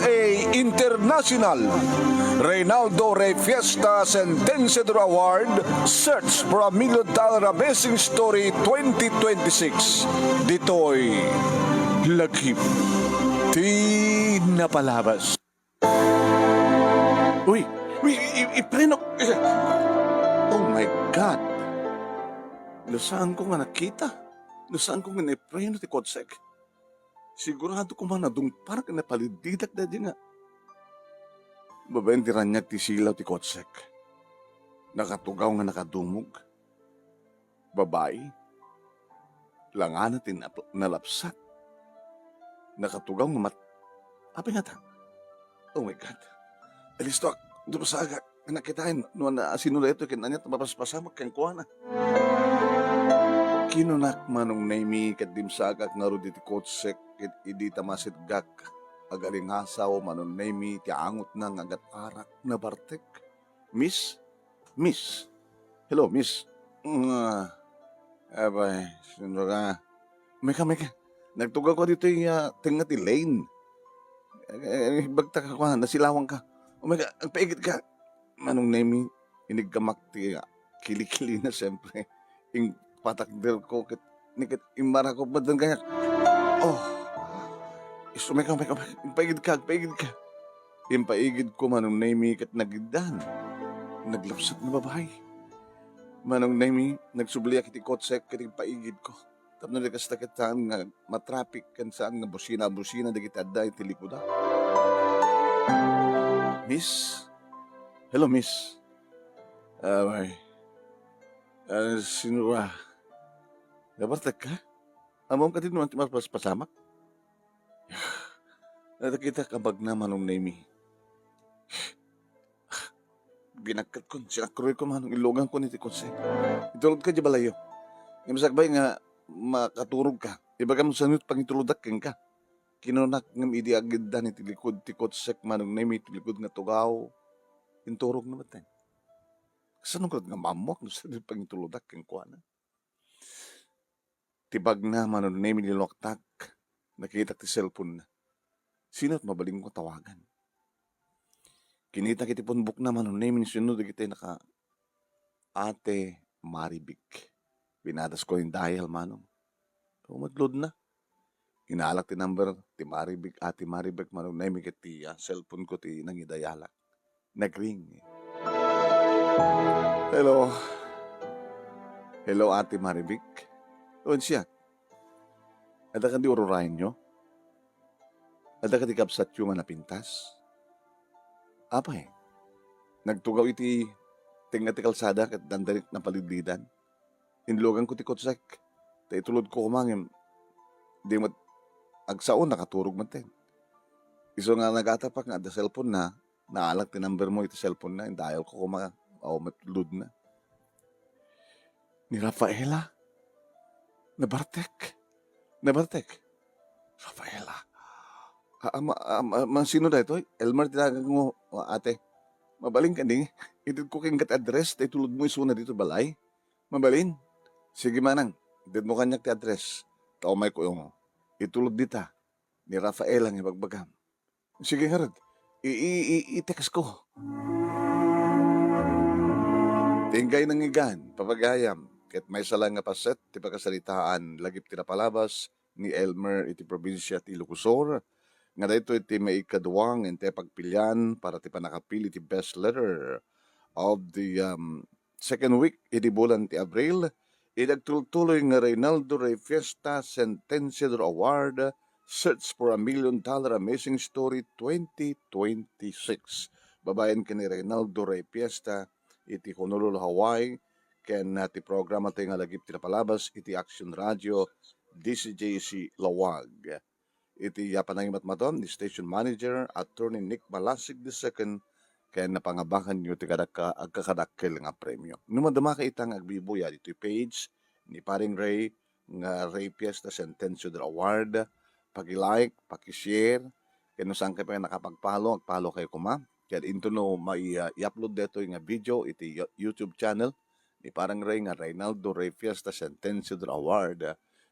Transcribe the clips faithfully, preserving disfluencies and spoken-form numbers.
A International Reynaldo Rey Fiesta Sentenciador Award, Search for a Million Dollar Amazing Story twenty twenty-six. Ditoy Lagip ti Napalabas. Uy, uy, i-, i-, ipreno. Oh my God. No saanko nga nakita. No saanko nga naipreno ti kotsek. Sigurado koma nga nadungparko ken napaliddidak daydi nga. Babaen ti raniag ti silaw ti kotsek. Nakatugaw nga nakadumog. Babai. Langana ti nap-, nalapsat. Nakatugaw nga mat-, apay ngata? Oh my God. Alistoak, dumasagak. Nakitaen, no, na, sino daytoy ken ania ti mapaspasamak kenkuana? Kinunak, Manong Nemy, ket dimsagak ngarud iti kotsek, ket idi ta masidgak, agalingasaw, Manong Nemy, ti angotna nga agat-arak, nabartek. Miss? Miss? Hello, miss. Nga, abay, sino ka? Meka, meka. Nagtugaw ka ditoy, ah, tengnga ti lane. Eh, bagta ka, kwa, nasilawan ka. O, meka, agpaigid ka. Manong Nemy, iniggamak ti, ah, kilikili na, siyempre. Ing patakder ko, ket, ni ket, immarakop met kaniak. Oh. Isu, meka, meka, meka. Agpaigid ka, agpaigid ka. Impaigid ko, Manong Nemy, ket nagiddan. Naglapsat nga babai. Manong Nemy, nagsubliak iti kotsek ket impaigid ko. Tapno di kasta ket saan nga matraffic ken saan nga busina-busina dagiti adda iti likuda. Miss? Hello, miss. Ah, may. Ah, sino ba? Nabartek ka? Ammom kadi no anti mapaspasamak? Nakita ka bagna, Manong Nemy. Binagkatkon, sinakroykon, Manong, illugankon iti kotse. Itulodka diay balayyo. Ngem sakbay nga makaturogka, ibagam sano ti pangitulodak kenka. Kinunak ngem idi agiddan iti likud ti kotsek, Manong Nemy, iti likud nga tugaw, inturogna metten. Kasano ngarud nga maammuak no sano ti pangitulodak kenkuana? Ti bagna, Manong Nemy, linuaktak. Nakitak ti cellphone-na. Sino ti mabalinko tawagan? Kinitak iti phonebook-na, Manong Nemy, no sino dagiti naka-, Ate Marivic. Pinadasko in dial, Manong. Umatlodna. Inalak ti number ti Marivic, Ate Marivic, Manong Nemy, ket ti, ah, cellphone-ko ti nangidayalak. Nagring. Hello. Hello, Ate Marivic. Wen, siak. Adda kadi ururayenyo? Adda kadi kabsatyo nga napintas? Apay, nagtugaw iti tengnga ti kalsada ket dandanik napalidlidan. Inluganko ti kotsek, ta itulodko koma ngem di met agsao, nakaturog metten. Isu nga nagatapak nga adda cellphone-na, naalak ti number mo iti cellphone-na, in-dial-ko koma, aw met load-na. Ni Rafaela? Nabartek? Nabartek? Rafaela? A-, ama-, ama-, ama-, sino daytoy? Elmer ti daganmo, ate. Mabalin kadi? Itedko kenka ti address, ta itulodmo isuna ditoy balay. Mabalin? Sige, manang, itedmo kaniak ti address. Ta umayko, itulod dita. Ni Rafaela nga ibagbagam. Sige ngarud, i-, i-, i-, i-textko. Ti inggay nangyigan, papagayam, ket maysa la nga paset ti pakasaritaan lagip ti napalabas ni Elmer iti probinsia ti Ilocos Sur, nga daytoy ti maikadua nga intay pagpilian para ti pannakapili ti best letter of the, um, second week idi bulan ti Abril, idi agtultuloy nga Reynaldo Rey Fiesta Sentenciador Award, Search for a Million Dollar Amazing Story twenty twenty-six. Babaen ken ni Reynaldo Rey Fiesta iti Honolulu, Hawaii, ken, ah, ti programa tayo nga lagip ti napalabas iti Action Radio, D C J C Laoag. Iti, ah, panangimatmaton ni Station Manager, Attorney Nick Malasig the second, ken napangabanganyo ti kadakka-, agkakadakkel nga premio. No madamaka ita nga agbibuya ditoy page ni Paring Rey nga Rey Fiesta Sentenciador Award, paki-like, paki-share, ken no saan kayo pay nakapag-follow, ag-follow kayo koma. Ken into no mai-, ah, i-upload detoy nga video iti You-, YouTube channel ni Paring Rey nga Reynaldo Rey Fiesta Sentenciador Award,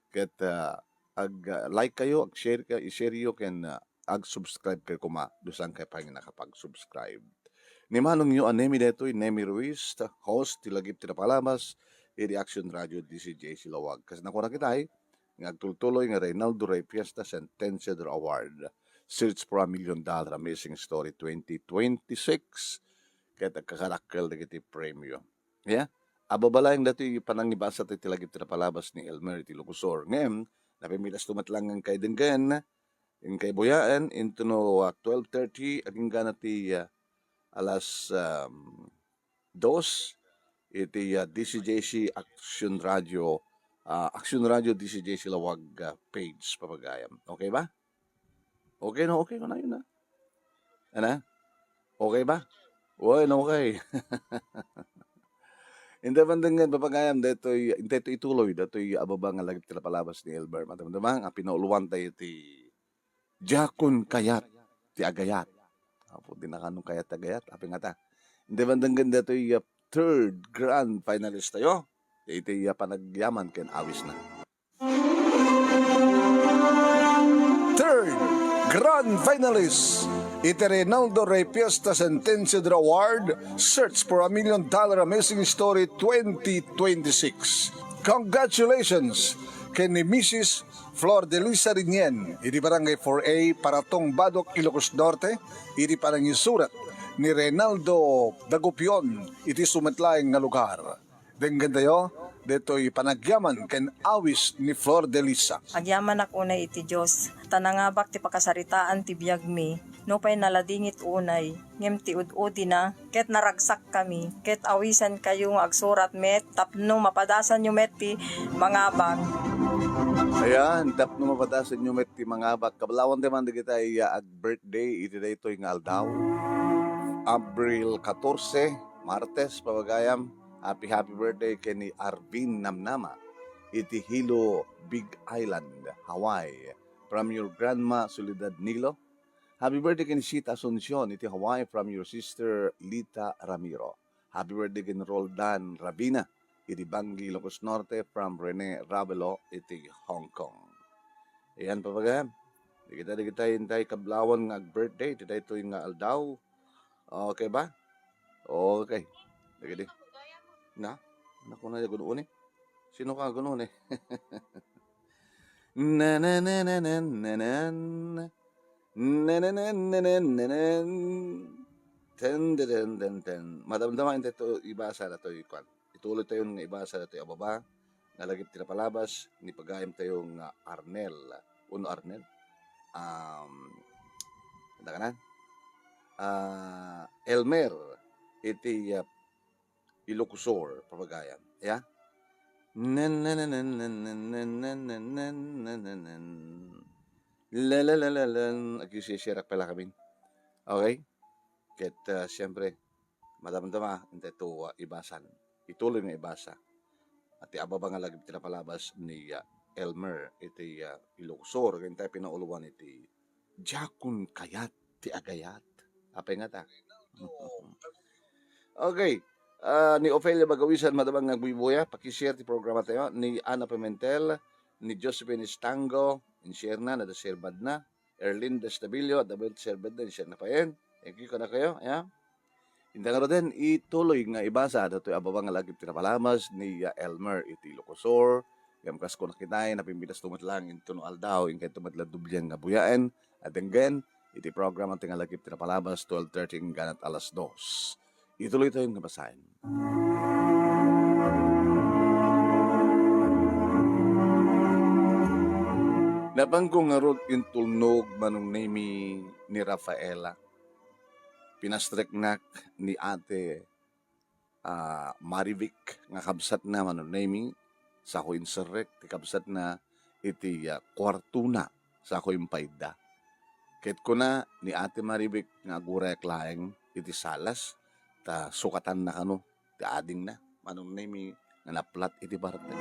ket, ah, ag, ah, like kayo, ag-share ka-, i-share yo ken, ah, ag-subscribe kayo koma, no saan kayo pay nakapag-subscribe. Ni manongyo a Nemi daytoy, Nemi Ruiz, host ti Lagip ti Napalabas, iti Action Radio D C J C Laoag. Kas nakunak itay, nga agtultuloy nga Reynaldo Rey Fiesta Sentenciador Award, Search for a Million Dollar Amazing Story twenty twenty-six, ket agkakarakkel dagiti premio. Ya, ababa laeng datoy panangibasa ti Lagip ti Napalabas ni Elmer iti Ilocosur. Ngem, napimitas to met laeng nga inkay denggen, inkay buyaen, intono, ah, twelve thirty, agingga na ti, ah, alas, um, dos, iti, ah, D C J C Action Radio, ah, Action Radio D C J C Laoag, ah, page, papagayam. Okay ba? Okay, no? Okay, kunayon na. Ana? Okay ba? Wen, okay. Inta bandingan, papagayam, daytoy, intay to ituloy, daytoy ababa nga Lagip ti Napalabas ni Elmer. Madamdama, nga pinauluan tayo ti Diakon Kayat ti Agayat. Apo, di na kanon kayat ti agayat. Apay ngata? Inta bandingan, daytoy, uh, third grand finalist tayo. Iti, uh, panagyaman ken awis na. Third grand finalist iti Reynaldo Rey Fiesta Sentenciador Award, Search for a Million Dollar Amazing Story twenty twenty-six. Congratulations ken ni Missus Flor de Luisa Rinien iti Barangay four A, Paratong, Badoc, Ilocos Norte, iti panangisurat ni Reynaldo Dagupion iti isu met laeng nga lugar. Denggentayo daytoy panagyaman ken awis ni Flor de Luisa. Agyamanak unay iti Dios, ta nangabak ti pakasaritaan ti biagmi. Nupay naladingit unay, ngem ti ud-udina, ket naragsakkami, ket awisankayo nga agsurat met tapno mapadasanyo met ti mangabak. Ayan, tapno mapadasanyo met ti mangabak. Kablawan ti man dagiti, ah, ag-birthday iti daytoy nga aldaw. Abril katorse, Martes, papagayam. Happy, happy birthday ken ni Arvin Namnama iti Hilo, Big Island, Hawaii. From your grandma, Soledad Nilo. Happy birthday ken ni Sita Asuncion iti Hawaii from your sister, Lita Ramiro. Happy birthday ken Roldan Ravina iti Bangui, Ilocos Norte from Rene Ravelo iti Hong Kong. Ayan, papagayam. Dagita, dagita intay kablawan nga ag-birthday iti daytoy nga aldaw. Okay ba? Okay. Dagiti. Na? Naku na, gun-oni. Sino ka, gun-oni? Na, na, na, na, na, na, na. Na, na, na, na, na, na, na. Ten, ten, ten, ten, ten. Madamdama intay to ibasa datoy kuan. Ituloy tayo nga ibasa datoy ababa nga Lagip ti Napalabas ni pagayam tayo nga Arnel. Uno Arnel. Um, anda ka na? Ah, Elmer iti, ah, Ilocosur, papagayam. Ya? Nen, nen, nen, nen, nen, nen, nen, nen, nen, nen, nen, nen, nen. La, la, la, la, la. Ag-share-share pala kami. Okay? Ket, ah, siyempre, madamdama, intay to, ah, ibasan. Ituloy nga ibasa. At ti ababa nga Lagip ti Napalabas ni, ah, Elmer iti, ah, Ilocosur, intay pinauluan iti Diakon Kayat ti Agayat. Apay ngata? Okay. Ah, ni Ofelia Bagawisan, madama nga agbuybuya, paki-share ti programa tayo. Ni Ana Pimentel, ni Josephine Estango, in-share na, nada-share bad na. Erlinda Estabillo, adda met share bad na, in-share na payen. Thank you, kada kayo, ya. Inda ngaruden, ituloy nga ibasa datoy ababa nga Lagip ti Napalabas ni, ah, Elmer iti Ilocosur. Ngem kas kunak itay, napimpitas to met lang intono aldaw, inkay to met lang dublian nga buyaen, a denggen, iti programa ti nga Lagip ti Napalabas, twelve thirty inggana alas dos. Ituloy tayo nga basaen. Napanko ngarud intulnog Manong Nemi ni Rafaela. Pinastreknak ni Ate, ah, Marivic nga kabsatna, Manong Nemi, sako inserrek ti kabsatna iti, ah, kuartona, sako impaydda. Ket kuna ni Ate Marivic nga agurayak laeng iti salas, ta sukatanna kano ti adingna, Manong Nemi, nga naplat iti bartek.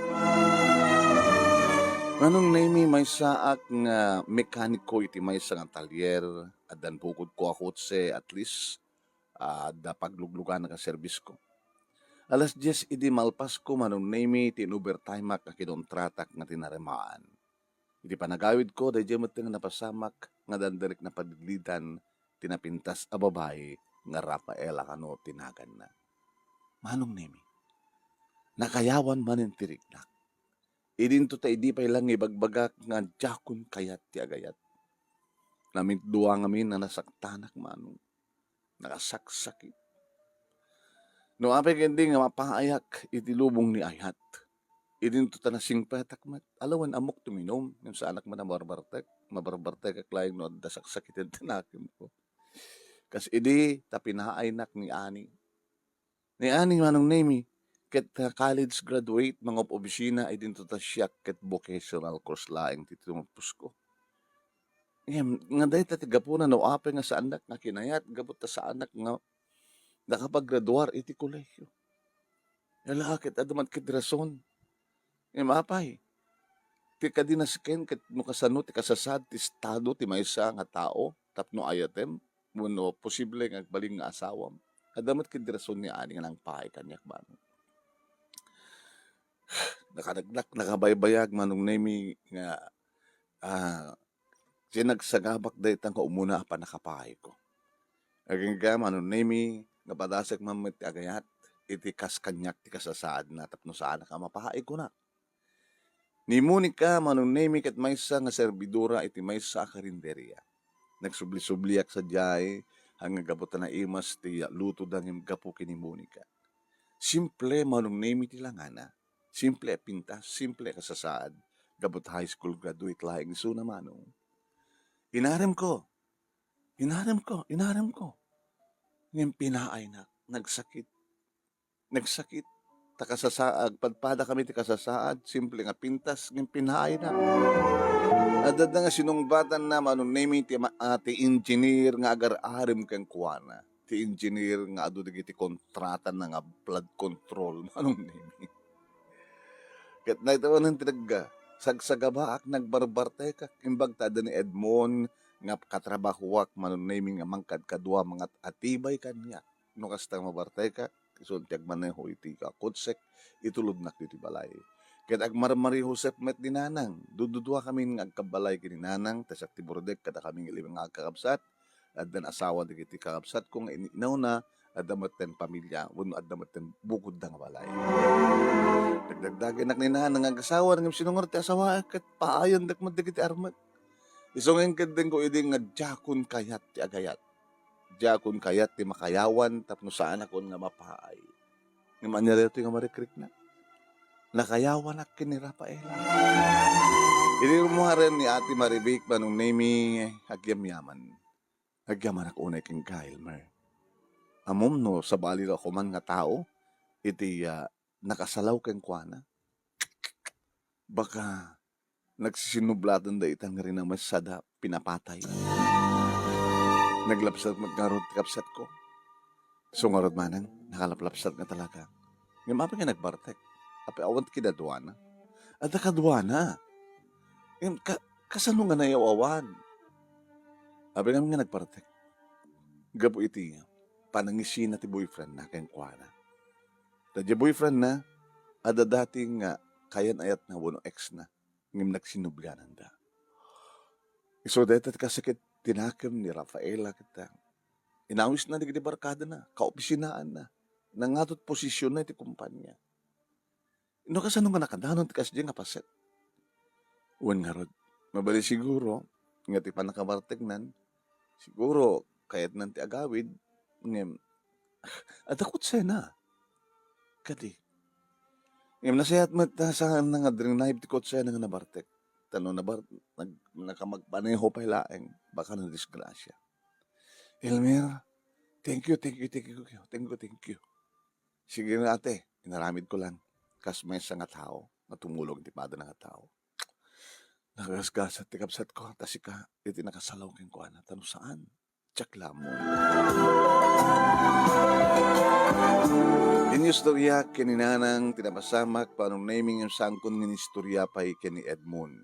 Manong Nemi, maysaak nga mekaniko iti maysa nga talyer, addan bukodko a kotse, at least, ah, adda paglugluganak a serbisko. Alas dies idi malpasko, Manong Nemi, ti in-overtimeak a kinontratak nga tinarimaan. Iti panagawidko, daydiay met nga napasamak nga dandani ti napadidlidan ti napintas a babai nga Rafaela kano ti naganna. Manong Nemi, nakayawan manen ti riknak. Idinto ta idi pay lang ibagbagak nga diakon kayat ti agayat. Namintdua ngamin a nasaktanak, Manong. Nakasaksakit. No apay ketdi nga mapaayak iti lubong ni ayat. Idinto ta nasingpetak met. Alawen, ammok ti uminum, ngem saanak met a mabarbartek. Mabarbartekak laeng no adda saksakiten ti nakemko. Kas idi, ta pinaaynak ni Ani. Ni Ani, Manong Nemi, ket, ah, college graduate, mangop-obisina, idinto ta siak ket vocational course laeng ti tinupposko. Ngem, nga dayta ti gapuna no apay nga saannak nga kinayat, gapu ta saannak nga nakapaggraduar iti kolehiyo. Ala, ket adda met ket rason. Ngem apay, ti kadi nasken ket no kasano ti kasasaad ti estado ti maysa nga tao tapno ayatem wenno posible nga agbalin nga asawam. Adda met ket rason ni Ani nga nangpaay kaniak, Manong. Nakanagnak, nakabaybayag, Manong Nemi, nga, ah, sinagsagabak dayta nga umuna a pannakapaayko. Agingga, Manong Nemi, nga padasek man met ti agayat iti kas kaniak ti kasasaadna tapno saanak a mapaay, kunak. Ni Monica, Manong Nemi, ket maysa nga serbidora iti maysa a karinderia. Nagsubli-subliak sadiay, nga gapu ta naimas ti lutoda ngem gapu ken ni Monica. Simple, Manong Nemi, ti langana. Simple a pintas, simple a kasasaad. Gapu ta high school graduate laeng isuna, Manong. Inaremko. Inaremko, inaremko. Ngem pinaaynak, nagsakit. Nagsakit. Ta kasasa-, agpadpadakami ti kasasaad, simple nga pintas, ngem pinaaynak. Adda nga sinungbatanna, Manong Nemi, ti ma-, ah, ti engineer nga agar-arem kenkuana. Ti engineer nga adu dagiti kontratanna nga flood control, Manong Nemi. Ket dayta manen ti nagga-, sagsagabaak, nagbarbartekak, imbag ta adda ni Edmond nga katrabahoak, Manong Nemi, nga mangkadkadua, mangat-atibay kaniak. No kasta, mabartekak, isu ti agmaneho iti kakotsek, itulodnak ditoy balay. Ket agmarmariusep met ni Nanang, dududuakamin nga agkabbalay ken ni Nanang, ta siak ti burdek, kadakami nga lima nga agkakabsat, addan asawa dagiti kakabsatko nga in-, inawna, adda metten pamilia, wenno adda metten bukodda nga balay. Dagdagdagennak ni Nanang nga agasawa, ngem sinungor ti asawaek ket paayandak met dagiti armek. Isu nga inkeddengko idi nga diakon kayat ti agayat. Diakon kayat ti makayawan tapno saanakon nga mapaay. Ngem ania daytoy nga marikriknak? Nakayawanak ken ni Rafaela. Idi rummuaren ni Ate Marivic, Manong Nemi, agyamyaman. Agyamanak unay kenka, Elmer. Ammom no sabali la koman nga tao iti, ah, nakasalaw kenkuana? Baka nagsisinublatan dayta nga rinamessa da pinapatay. Naglapsat met ngarud ti kabsatko. Isu ngarud manen, nakalaplapsat nga talaga. Ngem apay nga nagbartek? Apay awan ti kinaduana? Adda kaduana. Ngem ka-, kasano nga nayaw-awan? Apay ngamin nga nagbartek? Gapu iti panangisina ti boyfriend na kenkuana. Ta diay boyfriend na, adda dati nga kayan-ayatna wenno ex na, ngem nagsinubliananda. Isu dayta ti kasakit ti nakem ni Rafaela ket, ah, inawisna dagiti barkadana, kaopisinaanna, nangatot posisionna iti kompania. No kasano nga nakadanon ti kasdiay nga paset? Wen ngarud, mabalin siguro nga ti pannakabarteknan, siguro kayatnan ti agawid, ngem adda kotsena. Kadi. Ngem nasayaat met ta saanna nga drive ti kotsena nga nabartek. Ta no nabar-, nag-, nakamagmaneho pay laeng, baka nadisgrasya. "Elmer, thank you, thank you, thank you, thank you, thank you." "Sige nga, ate, inaramidko lang." Kas maysa nga tao nga tumulong iti padana nga tao. Nagasgasat ti kabsatko, ta sika iti nakasalaw kenkuana, ta no saan, diak la ammo. Inistorya ken ni Nanang ti napasamak, Manong Nemi, ngem saankon nga inistorya pay ken ni Edmond.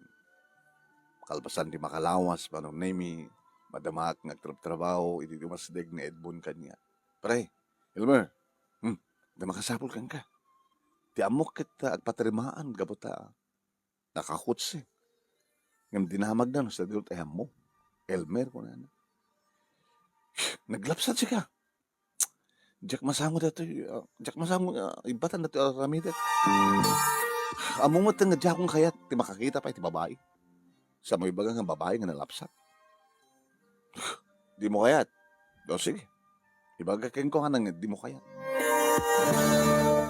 Kalpasan ti makalawas, Manong Nemi, madamak nga agtrabtrabaho iti dumasdeg ni Edmond kaniak. "Pre, Elmer, hmm, adda makasapul kenka. Ti ammok ket, ah, agpatirimaan gapu ta nakakutse. Ngem dinamagna no sadino ti ay ammo. "Elmer," kunana. "Naglapsat sika." Diak masango daytoy, ah, diak masango, ah, ibbatan daytoy aramidek. Ammom met nga diakon kayat ti makakita pay ti babai. Sa mo ibaga nga babai nga nalapsat. Dimo kayat? O, sige. Ibaga kenkuana nga dimo kayat.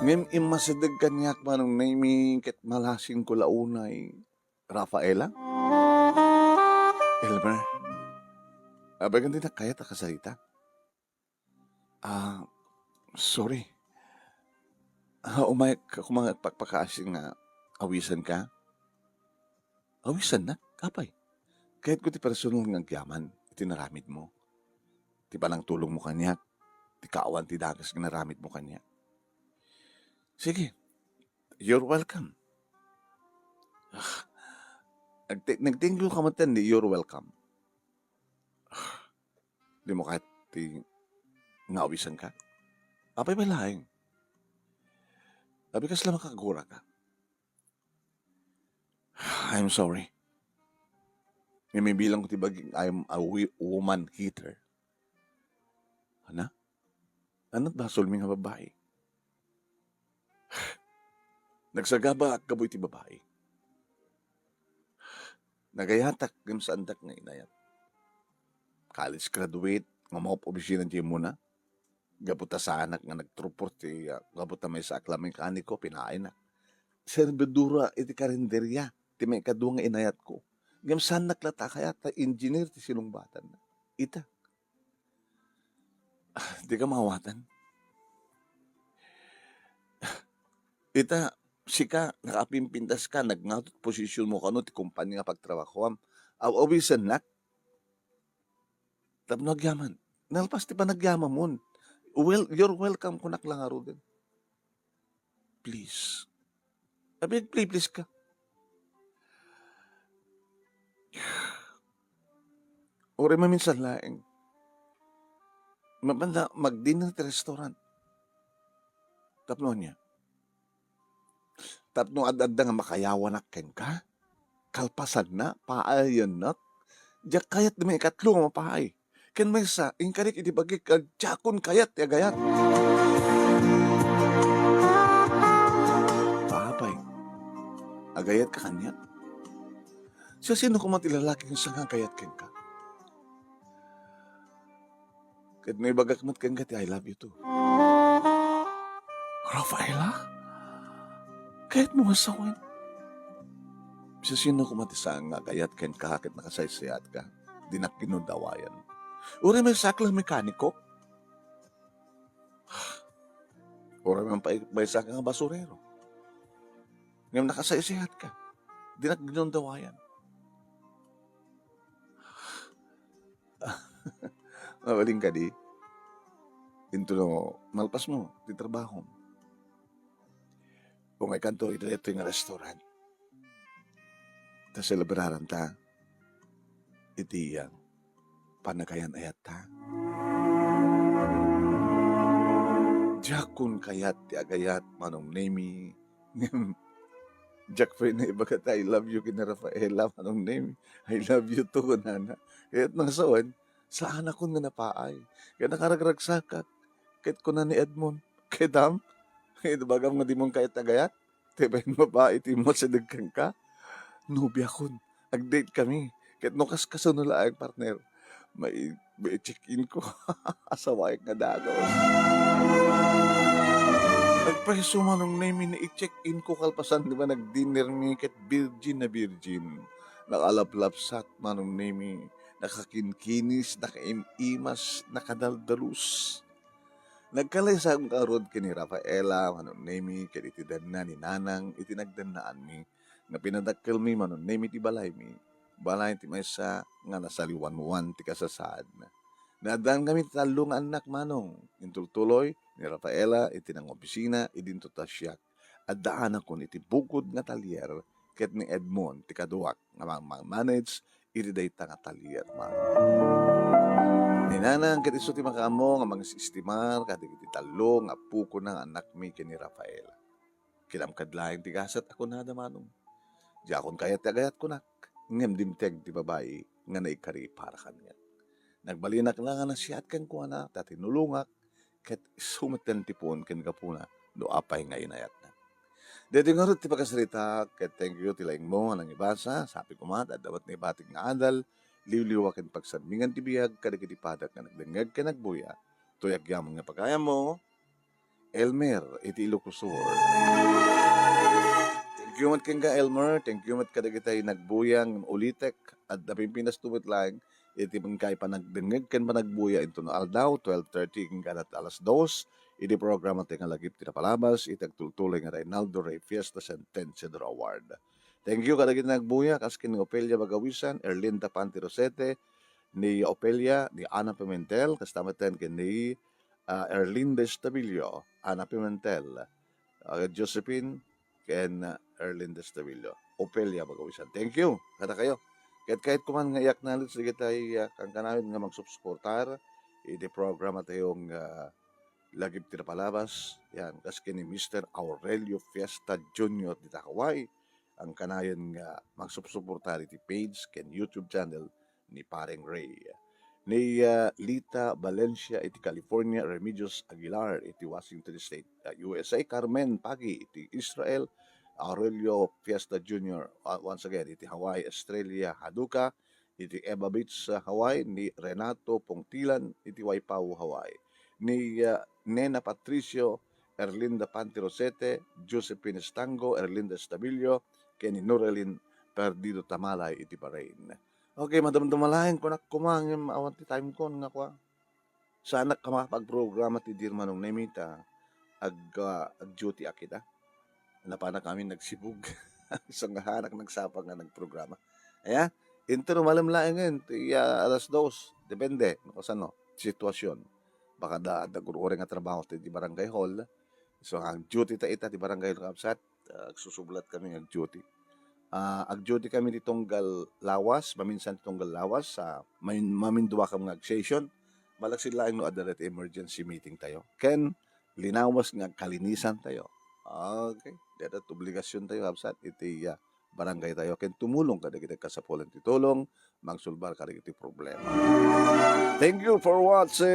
Ngem immasideg kaniak, Manong Nemy, ket malasingko la unay, "Rafaela? Elmer? Abagan dinak kayat a kasarita?" "Ah, sorry. Ah, umayka koma nga agpakpakaasi nga awisanka?" "Awisannak? Apay? Kayatko ti personal nga agyaman iti naramidmo. Ti panangtulongmo kaniak, ti kaawan ti dakes nga naramidmo kaniak." "Sige, you're welcome." Ah, nagte-, nag-thank you ka met ken ni you're welcome. Dimo kayat ti nga awisanka? Apay pay laeng? Abi kasla makaguraka?" "I'm sorry. Mimibilang ko ti bagik nga I'm a wi-, woman hater." "Ana? Anat basolmi nga babai?" "Nagsagaba a aggabu iti babai. Nagayatak ngem saandak nga inayat. College graduate, nga umawop opisina diay umuna. Gapu ta saanak nga nagturpor ti, ah, gapu ta maysaak la mekaniko, pinaaynak. Serbidora iti karinderia ti maikadua nga inayatko. Ngem saannak latta a kayat ta engineer ti sinungbatanna. Ita." "Ah, dika maawatan. Ita, sika, nakapimpintaska, nagngato ti posisionmo kano ti kompania nga pagtrabahoam. Aw-, awisennak tapno agyaman. Nalpas ti panagyamanmon. Well, you're welcome," kunak la ngaruden. "Please." Abi, agpli-please ka. Uray maminsan laeng. Mapanda, mag-dinner ti restaurant. Tapno ania? Tapno ad-adda nga makayawanak kenka? Kalpasanna, paayannak? Diak kayat ti maikatlo nga mapaay. Ken maysa, inkarik iti bagik, a diakon kayat ti agayat. Apay, agayatka kaniak? Siasino koma ti lalaki nga saan nga agayat kenka? Ket no ibagak met kenka ti "I love you too." "Rafaela? Kayatmo nga sawen?" "Siasino koma ti saan nga agayat kenka ket nakasaysayaatka? Dinak ginundawayan. Uray maysaak la mekaniko. Uray man pay maysaak nga basurero. Ngem nakasaysayaatka. Dinak ginundawayan." Mabalin kadi? Intono malpasmo ti trabahom, ungaykanto iti daytoy nga restaurant. Ta selebraranta iti, ah, pannakayan-ayatta. Diakon kayat ti agayat, Manong Nemy. Ngem, diak pay naibaga ti "I love you" ken ni Rafaela, Manong Nemy. "I love you too," kunana. Kayatna nga sawen, saanakon nga napaay. Kaya nakaragragsakak. Ket kuna ni Edmond, "Kayatmo? Ibagam nga dimon kayat ti agayat? Ti bain babai ti immasideg kenka? Nobiakon. Ag-date kami. Ket no kaskasano laeng, partner, mai-, mai-check-in ko." Asawaek nga dagus. Nagpayso, Manong Nemy, nai-check-in ko kalpasan ti panag-dinner mi ket virgin na virgin. Nakalaplapsat, Manong Nemy. Nakakinkinis, nakaim-imas, nakadaldalus. Nagkalaysaak ngarud ken ni Rafaela, Manong Nemy, ket iti danna ni Nanang iti nagdannaanmi nga pinadakkelmi, Manong Nemy, ti balaymi. Balay ti maysa nga nasaliwanwan ti kasasaadna. Naaddaankami ti tallo nga annak, Manong. Intultuloy ni Rafaela iti nangopisina idinto ta siak. Addaanakon iti bukod nga talyer ket ni Edmond ti kaduak nga mangmanage iti dayta nga talyer, Manong. Ni Nanang ket isu ti makaammo nga mangistimar kadagiti tallo nga appokona nga annakmi ken ni Rafaela. Kinamkad laeng ti gasat a kunada, Manong. Diakon kayat ti agayat, kunak. ngem dimteng ti babai nga naikari para kaniak. Nagbalinak la nga nasiat kenkuana ta tinulongak, ket isu met ti puon ken gapuna no apay nga inayatna. Daytoy ngarud ti pakasarita, ket thank you ti laingmo nga nangibasa. Sapay koma, adda met naibatik nga adal, liwliwa ken pagsanmingan ti biag kadagiti padak nga nagdengngeg ken nagbuya. Toy agyamon nga pagayammo, Elmer iti Ilocos Sur. Thank you met kenka, Elmer. Thank you met kadagiti nagbuya ngem ulitek. Adda pimpinasto met laeng iti inkay panagdengngeg ken panagbuya intono aldaw, twelve thirty ken alas dos, iti programa tayo nga Lagip ti Napalabas, iti agtultuloy nga Reynaldo Rey Fiesta Sentenciador Award. Thank you kadagiti nagbuya, kas ken ni Ofelia Bagawisan, Erlinda Panti Rosete, ni Ofelia, ni Ana Pimentel, kasta met ken ni, ah, Erlinda Estabillo, Ana Pimentel, ah, Josephine, ken, ah, Erlinda Estabillo, Ofelia Bagawisan. Thank you kadakayo. Ket kayat ko man nga i-acknowledge dagiti, ah, kankanayon nga magsupsuportar iti programa tayo nga, ah, Lagip ti Napalabas. Yan, kas ken ni Mister Aurelio Fiesta Junior dita Hawaii, kankanayon nga magsupsuportar iti page ken YouTube channel ni Pareng Ray. Ni, ah, Lita Valencia iti California, Remedios Aguilar iti Washington State, ah, U S A, Carmen Pagi iti Israel, Aurelio Fiesta Junior, ah, once again, iti Hawaii, Estrella Haduka, iti Eva Beach, ah, Hawaii, ni Renato Pongtilan iti Waipahu, Hawaii, ni, ah, Nena Patricio, Erlinda Panti Rosete, Josephine Estango, Erlinda Estabillo, ken ni Norelin Perdido Tamalay iti Bahrain. Okay, madamdama laeng kunak koma ngem awan ti time kon nga kua. Saanak a makapagprograma ti Dirmanong Nemi ta ag-, ah, ag-duty a kita. Napanak amin nagsibug. Isu nga saanak nagsapa nga nagprograma. Aya, inter malem laengen ti, ah, alas dos. Depende no kasano ti sitwasyon. Baka da, da gur-uray nga trabaho ti, ti barangay hall. So, ag-duty ta ita ti barangay hall, kabsat. Ah, agsusublat kami nga ag-duty. Ah, ag-duty kami ti tunggal lawas, maminsan ti tunggal lawas, ah, mamin-, maminduakam nga ag-session. Malaksid laeng no adda dayta emergency meeting tayo. Ken linawas nga kalinisan tayo. Okay. Dayta ti obligasyon tayo, kabsat, iti, ah, barangay tayo. Ken tumulong kadagiti kasapulan ti tulong, mangsulbar kadagiti problema. Thank you for watching!